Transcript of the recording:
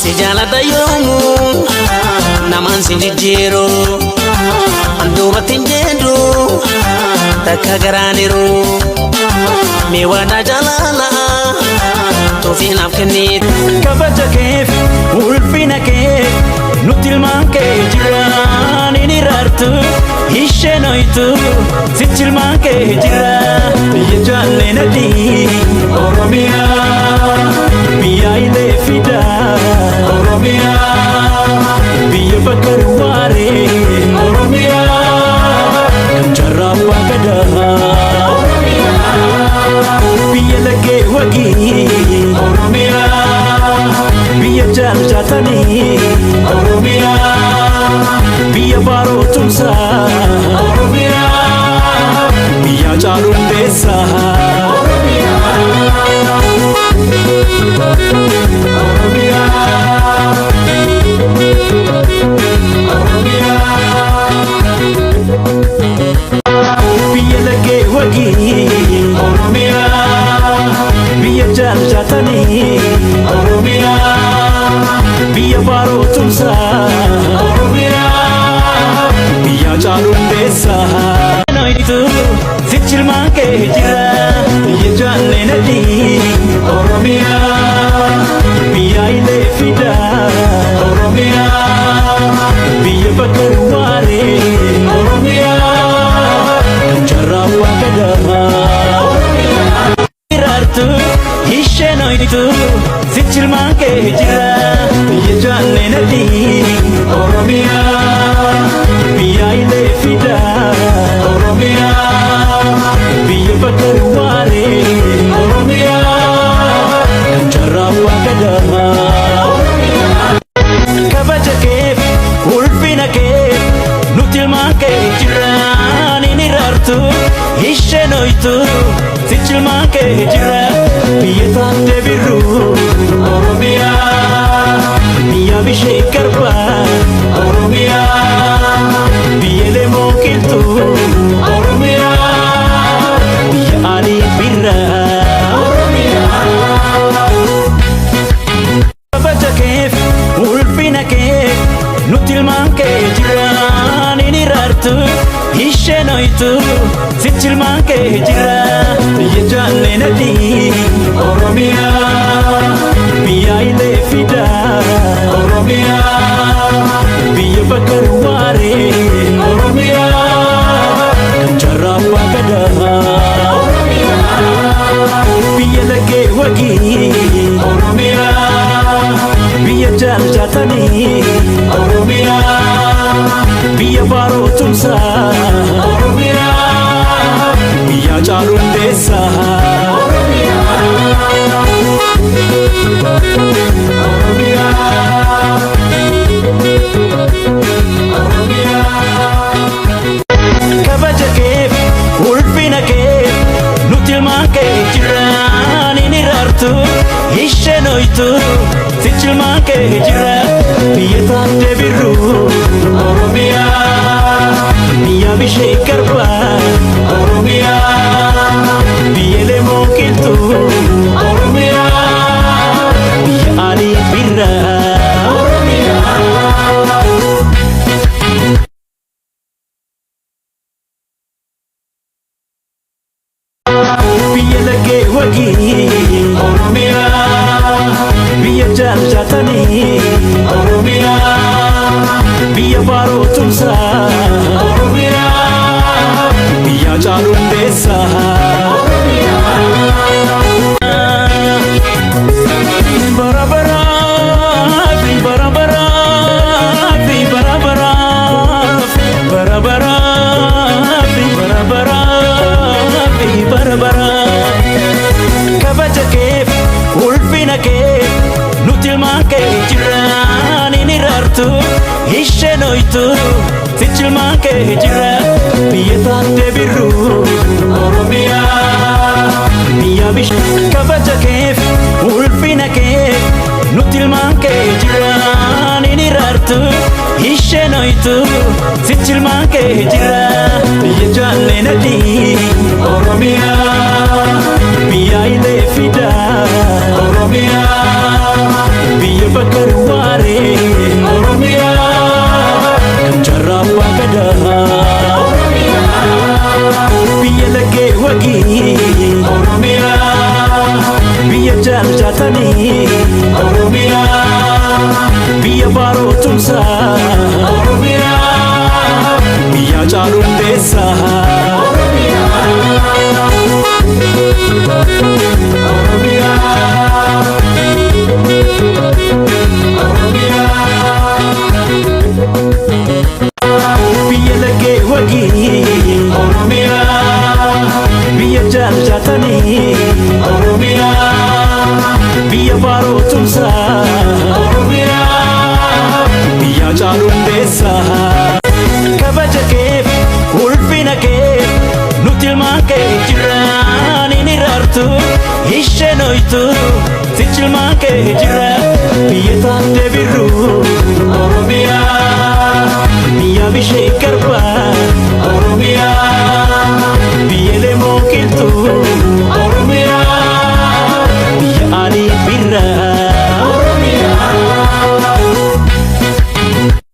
Si jaaladha yoomuu namaan si jijjiiru duubatti hin jedhu takka garaaniru mee waan jaalala tuufiin naaf kennitu. Kabaja keef ulfina kee nuti ilmaan kee jiraan hin iraartu isheen hoytu sichi ilmaan kee jira. Biyya jaalleen adii Oromiyaa, biyya ilee fidaa Oromiyaa, biyya bakka waaree Oromiyaa, kan jaarraa abbaa gadaa biyya laggee wagii Oromiyaa, biyya jaaljaatanii Oromiyaa, biyya baaroo tumsaa Oromiyaa, biyya caalumbeessaa Oromiyaa. Oromiyaa. Biyya laggee wagii Oromiyaa, biyya jaaljaatanii Oromiyaa, biyya baaroo tumsaa Oromiyaa, biyya caalumbeessaa. Sichi ilmaan kee jira biyya jaalleen adii Oromiyaa, biyya ilee fidaa Oromiyaa, biyya bakka waaree Oromiyaa, kan jaarraa abbaa gadaa. Iraartu isheen hoytu sichi ilmaan kee jira biyya jaalleen adii Oromiyaa, biyya ilee fidaa Oromiyaa, biyya bakka waaree Oromiyaa, kan jaarraa abbaa gadaa. Kabaja keef ulfina kee nuti ilmaan kee jiraan hin iraartu isheen hoytu sichi ilmaan kee jira. Biyya taattee birruu Oromiyaa, biyya bishee garbaa Oromiyaa, biyya lemoo qilxuu Oromiyaa, biyya alii birraa Oromiyaa. Kabaja keef ulfina kee nuti ilmaan kee jiraan hin iraartu isheen hoytu sichi ilmaan kee jira. Biyya jaalleen adii Oromiyaa, biyya ilee fidaa Oromiyaa, biyya bakka waaree Oromiyaa, kan jaarraa abbaa gadaa biyya laggee wagii Oromiyaa, biyya jaaljaatanii Oromiyaa, biyya baaroo tumsaa Oromiyaa, biyya caalumbeessaa Oromiyaa. Oromiyaa. Oromiyaa. Kabaja keef ulfina kee nuti ilmaan kee jiraan hin iraartu isheen hoytu sichi ilmaan kee jira. Biyya taattee birruu Oromiyaa, biyya bishee garbaa Oromiyaa, biyya lemoo qilxuu Oromiyaa, biyya alii birraa Oromiyaa. Biyya laggee wagii Oromiyaa, biyya jaaljaatanii Oromiyaa, biyya baaroo tumsaa Oromiyaa, biyya caalumbeessaa Oromiyaa. Bara baraaf bara baraaf bara baraaf bara baraaf bara baraaf bara baraaf kabaja keef ulfina kee nuti ilmaan kee jiraan hin iraartu isheen hoytu sichi ilmaan kee jira. Biyya taattee birruu Oromiyaa, biyya bishaan kabaja keef ulfina kee nuti ilmaan kee jiraan hin iraartu isheen hoytu sichi ilmaan kee jira. Biyya jaalleen adii Oromiyaa, biyya ilee fidaa Oromiyaa, biyya bakka Isheen sichilmaan kee jira. Biyya taattee birruu Oromiyaa, biyya bishee garbaa.